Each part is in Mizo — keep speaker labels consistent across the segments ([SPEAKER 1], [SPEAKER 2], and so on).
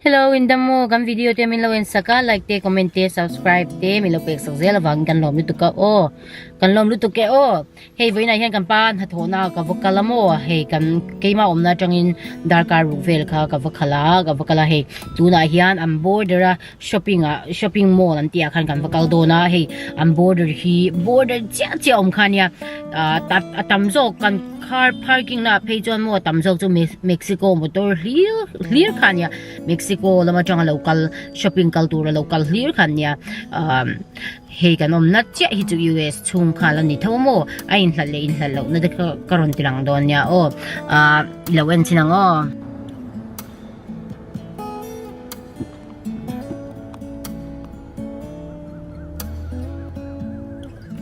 [SPEAKER 1] Hello in dam maw kan video te min lo en sak a like te comment te subscribe te min lo pek sak zel avangin kan lawm lutuk a aw kan lawm lutuk e aw hei vawiinah hian kan pa hnathawhna ka va kal a maw hei kan keimah awmna atangin darkar ruk vel kha ka va khalh a ka va kal a hei tunah hian an border a shopping ah shopping mall an tih ah khan kan va kal dawn a hei an border hi border chiah chiah awm kha ania ah a tam zawk kan car parking na ah phei chuan maw a tam zawk chu mexico motor hlir hlir kha ania mexico lam atanga lo kal shopping kal tura lo kal hlir kha ania ah hei kan awm na chiah hi chu us chhung khal ani tho maw a inhlat leh inhlat loh na te kha ka rawn ti lang dawn nia aw ah i lo en chin ang aw.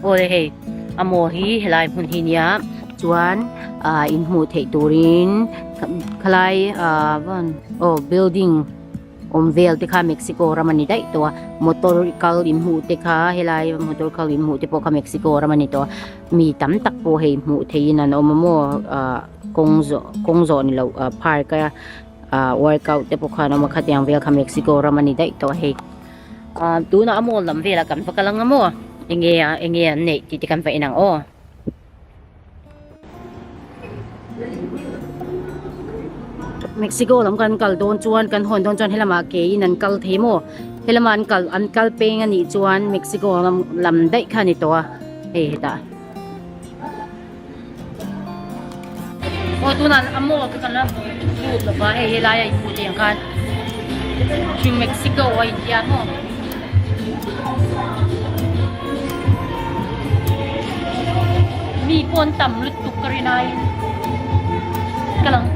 [SPEAKER 1] Awle hei a maw hi helai hmun hi nia chuan ah in hmuh theih turin khalai ah aw building awm vel te kha Mexico ram a ni daih tawh a motor kal in hmuh te kha helai motor kal in hmuh te pawh kha Mexico ram a ni tawh a mi tam tak pawh hei hmuh theihin an awm a maw ah kawng zawh kawng zawh ni loh ah park a. ah workout te pawh khan a awm a khatiang vel kha Mexico ram a ni daih tawh a hei ah tunah a mall lam velah kan va kal ang a maw enge a enge an neih tih te kan va en ang aw. Mexico lam kan kal dawn chuan kan hawn dawn chuan helamah ke in an kal thei maw helama an kal an kal peng a nih chuan Mexico lam lam daih kha a ni tawh a hei hetah. Aw tunah a mall te kan la lut lo va hei helai a inhmuh theih ang khan New Mexico a intia maw. Mi pawh an tam lutuk ka rin aiin ka lang.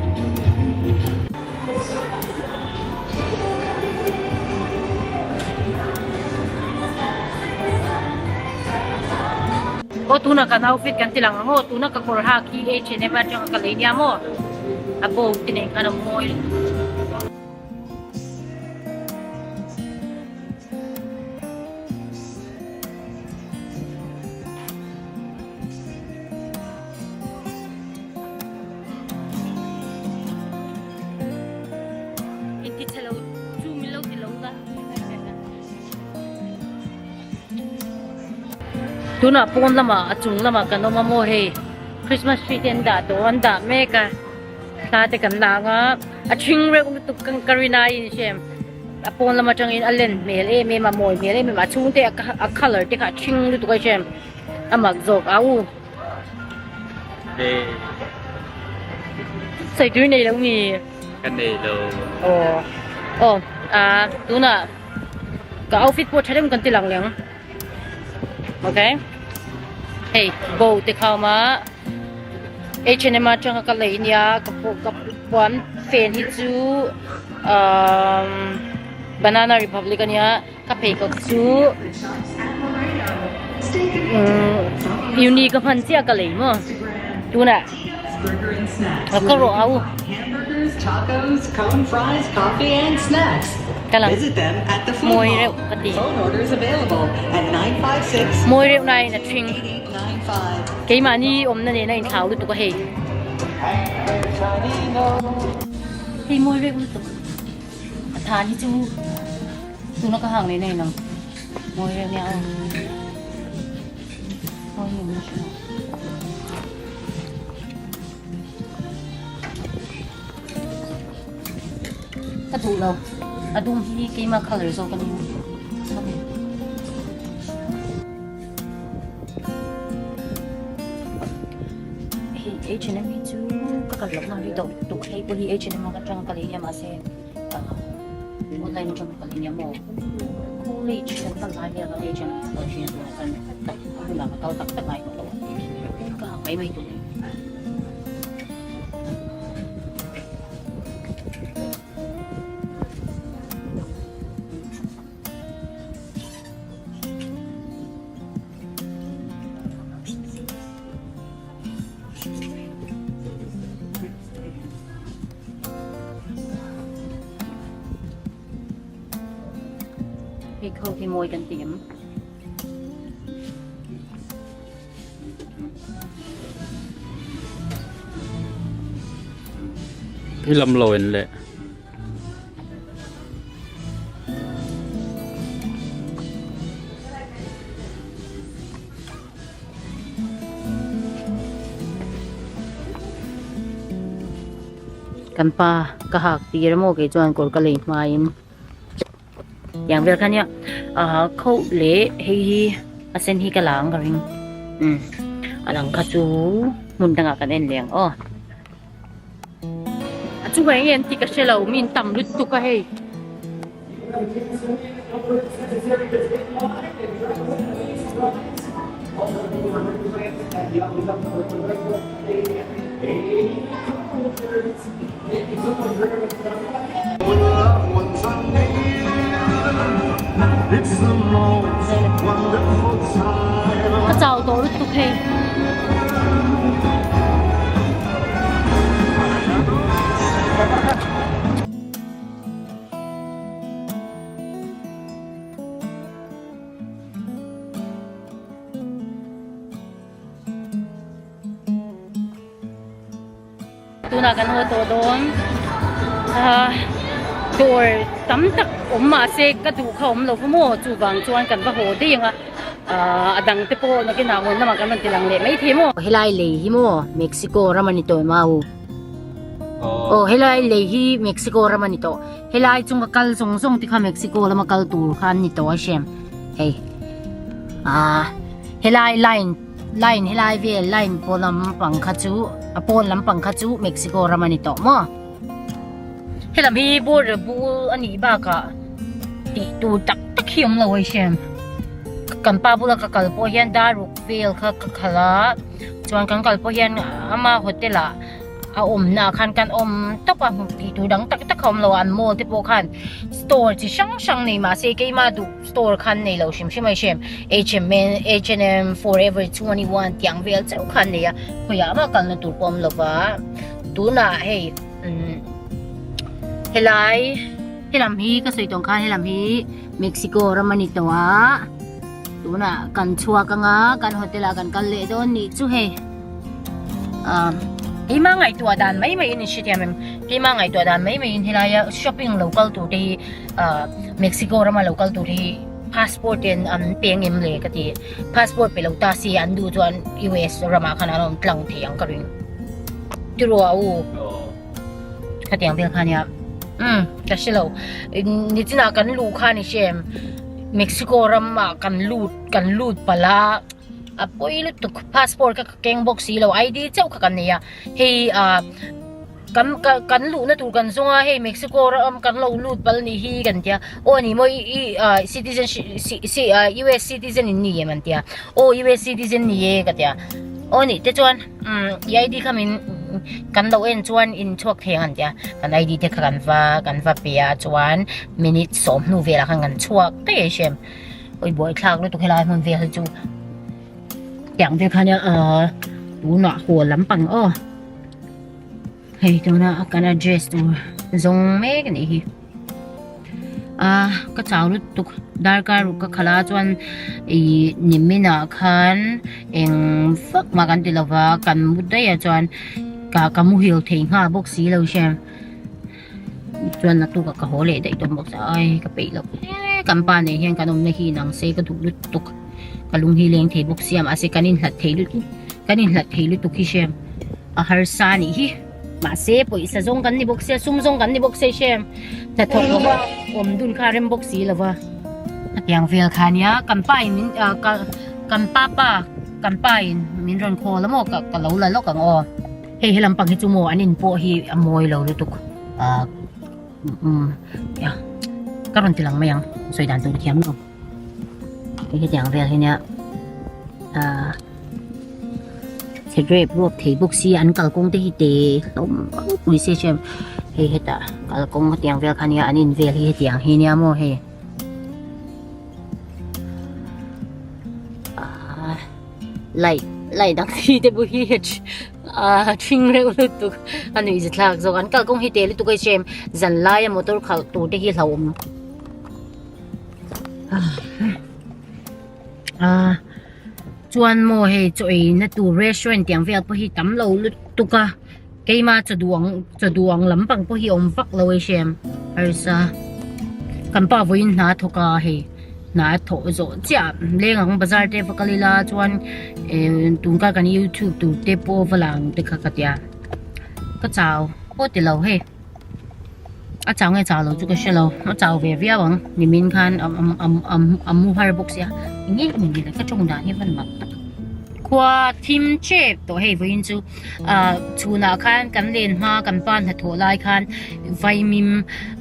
[SPEAKER 1] Aw tunah kan outfit kan ti lang ang aw tuna ka kawr hak hi H and M atanga ka lei nia maw a bow te nen khan a mawi lutuk. Inti chhe lo chu min lo ti lo la. Tunah pawn lamah a chung lamah kan awm a maw hei Christmas tree te an dah tawh an dah mek a thla te kan la ang a a thing reuh lutuk ka ka rin aiin hrem a pawn lam atangin a len hmel em em a mawi hmel em em a chhung te a colour te kha a thing lutuk a hrem a mak zawk a u. Sawi tur nei lo mi?
[SPEAKER 2] Ka nei lo.
[SPEAKER 1] Aw aw a tunah ka outfit pawh tha deuh kan ti lang leng. Ok hei bow te kha awm a H&M atanga ka lei nia ka ka puan fen hi chu umm banana republic ania. Ka pheikhawk chu uni ka hman chiah ka lei maw tunah ka rawh au ka lang mawi reuh ka ti mawi reuh nain a thring keimahni awmna nena inthlau lutuk a hei hei mawi reuh lutuk a than hi chu. Tuna ka hang leh nei lo mawi reuh nia aw mawi em na hria ka duh lo a dum hi keima colour zawk a nia hei H&M hi chu ka kal loh na rih tawh lutuk hei pawh hi H&M atanga ka lei nia mahse. Online atang ka kal nia maw college kan kal lai vel a agent pawh hi a kan tak bulah ka kal tak tak ngai tawh lo a ka hak mai mai tur a ni. Hei kho hi mawi kan ti em?
[SPEAKER 2] I lam lo en le.
[SPEAKER 1] Kan pa ka hak tir maw kei chuan kawr ka lei hmain tiang vel kha nia ah kho leh hei hi a sen hi ka la ang ka ring umm a lang kha chu hmun dangah kan en leh ang aw. A chungah eng nge an tih ka hre lo mi in tam lutuk a hei. Ka chau tawh lutuk hei. Tunah kan haw tawh dawn ah dawr tam tak awm mahse ka duh kha awm lo va maw chuvang chuan kan va haw daih ang a ah a dang te pawh nakinah hawn lamah kan rawn ti lang leh maithei maw. Helai lei hi maw Mexico ram a ni tawh em au. Aw helai lei hi Mexico ram a ni tawh helai chunga kal zawng zawng te kha Mexico lama kal tur kha an ni tawh a hrem hei ah helai line line helai vel line pawn lampang kha chu a pawn lampang kha chu Mexico ram a ni tawh maw helam hi border bul a nih bakah tih tur tak tak hi awm lo a hrem kan pa bula ka kal pawh hian daruk vel kha ka khalh a chuan kan kal pawh hian ama hotel ah a awmna ah khan kan awm tawp a hmuh tih tur dang tak tak a awm lo a an mall te pawh khan store chi hrang hrang nei mahse keima duh store khan nei lo hrim hrim a hrem H and M H and M forever 21 tih ang vel chauh khan nei a khawiah mah kalna tur pawh a awm lo va tunah hei umm helai helam hi ka sawi tawng khan helam hi Mexico ram a ni tawh a tunah kan chhuak anga kan hotel ah kan kal leh dawn nih chu hei. Umm keima ngaihtuah dan mai mai in i hrethiam em keima ngaihtuah dan mai mai in helaia shopping lo kal tur te hi ah Mexico rama lo kal tur hi passport te an pe ang em le ka ti passport pe lo ta si an duh chuan US ramah khan an awm tlang thei ang ka ring tiraw a u khatiang vel kha nia umm ka hre lo nichinah kan luh khan i hre em Mexico ramah kan lut kan lut palh a. A pawi lutuk passport kha ka keng bawk si lo ID chauh kha kan nei a hei ah kan kan luhna tur kan zawng a hei Mexico ram kan lo lut pal nih hi kan tia aw ni maw i ah citizen si ah US citizen in ni em an tia aw US citizen ni e ka tia aw nih te chuan umm i ID kha min kan lo en chuan in chhuak thei ang an tia kan ID te kha kan va kan va pe a chuan minute sawmhnu velah khan kan chhuak daih a hrem. Oi buai thlak lutuk helai hmun vel hi chu tiang vel khan ahh tunah haw lampang aw hei tuna kan address tur zawng mek anih hi ah ka chau lutuk darkar ruk ka khalh a chuan ih nimin ah khan eng vak mah kan ti lova kan mu daih a chuan ka ka muhil thei nghal bawk si lo hriat. Chuan naktuk ah ka haw leh daih tawh bawk sa ai ka peih loh hle kan pa nen hian kan awmna hi inang se ka duh lutuk ka lung hi leng thei bawk sia mahse kan inhlat thei lutuk kan inhlat thei lutuk hi hrem a harsa anih hi mahse pawisa zawng kan ni bawk sia sum zawng kan ni bawk sia hrem hnathawk lo va awm dun kha a rem bawk si lo va hetiang vel kha ania kan pa in min ah ka kan pa pa kan pa in min rawn call a maw ka ka lo la lawk ang aw. Hei he lampang hi chu maw an in pawh hi a mawi lo lutuk ah umm ka rawn ti lang mai ang sawi dan tur ka thiam lo hei hetiang vel hi nia ah chhe rep ruap thei bawk si an kalkawng te hi te hlawm pui se chem hei hetah kalkawng hetiang vel kha nia an in vel hi hetiang hi nia maw hei ah. Light light dang hi te pawh hi a thing reuh lutuk a nuih za thlak zawk an kalkawng hi te lutuk a same zan laia motor khalh tur te hi hlauhawm ah chuan maw hei chaw ei na tur restaurant tiang vel pawh hi tam lo lutuk a keima chaw duang chaw duang lampang pawh hi a awm vak lo a same harsa kan pa vawiin hna a thawk a hei. Hna a thawh zawh chiah leng ang bazar te va kal ila chuan eh tun kar kan youtube tur te pawh va lang te kha ka tia ka chau. Pawh ti lo hei. A chau nge chau lo chu ka hre lo. A chau ve viau ang. Nimin khan a mu har bawk sia. Enge ka ni le ka tawng dan hi van mak tak. Khua thim chep tawh hei vawiin chu ah chhunah khan kan len hma kan pa hnathawh lai khan vaimim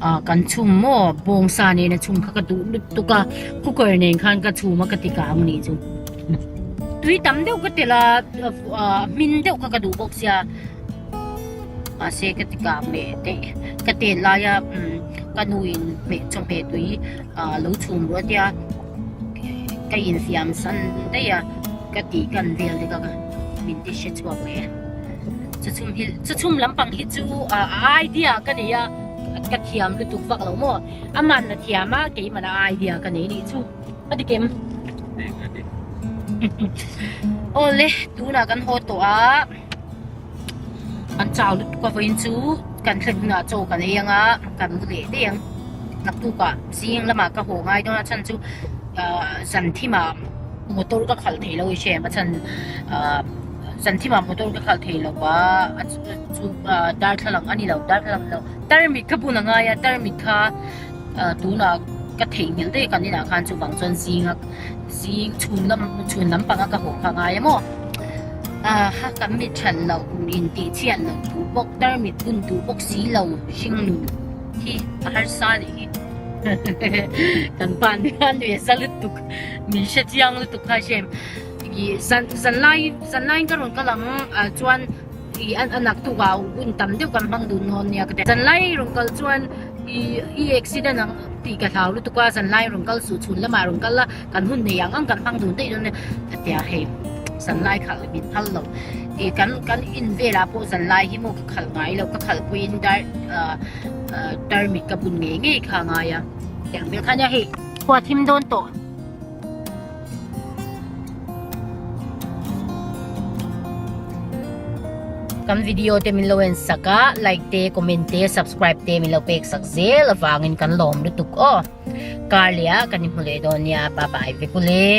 [SPEAKER 1] ah kan chhum maw bawngsa nena chhum kha ka duh lutuk a cooker nen khan ka chhum a ka ti kang anih chu. Tui tam deuh ka telh a ah hmin deuh kha ka duh bawk sia. Mahse ka ti kang leh daih ka tet laia umm ka nu in hmeh chawhmeh tui ah lo chhum ruah a tia ka infiam san daih a ka tih kan vel te kha min ti hre chhuak leh a chawchhum hi chawchhum lampang hi chu ah idea ka nei a ka thiam lutuk vak lo maw aman a thiam a keimah a idea ka nei nih chu a ti kem awle tunah kan haw tawh a. An chau lutuk a vawiin chu kan thlen hunah chaw kan ei anga kan mu leh daih ang. Naktukah zing lamah ka haw ngai dawn a chhan chu ahh zan thimah motor ka khalh thei lo i hre a chhan ahh zan thimah motor ka khalh thei lo va a chu ahh darthlalang a ni lo darthlalang ni lo tarmit kha bun a ngai a tarmit kha ahh tunah ka theihnghilh daih kan inah khan chuvang chuan zinga zing chhun lam chhun lampanga ka haw kha a ngai a maw. Aha kan mit that loh in tih chhiat loh duh bawk tarmit bun duh bawk si lo hring nun hi a harsa anih hi kan pa nia nuih a za lutuk min hre chiang lutuk kha hrem ih zan zan lai zan laiin ka rawn kal ang ah chuan ih a naktuk ah hun tam deuh kan hmang dun dawn nia ka ti zan lai rawn kal chuan ih i accident ang tih ka hlau lutuk a zan lai rawn kal suh chhun lamah rawn kal a. Kan hun nei ang ang kan hmang dun daih dawn nia ka tia hei zanlai khalh min phal lo ih kan kan in velah pawh zanlai hi maw ka khalh ngai lo ka khalh puiin dar ah tarmit ka bun ngei ngei kha a ngai a tiang vel kha nia hei khua thim dawn tawh. Kan video te min lo en sak a like te comment te subscribe te min lo pek sak zel avangin kan lawm lutuk aw. Kar leh ah kan inhmu leh dawn nia bye bye vek ule.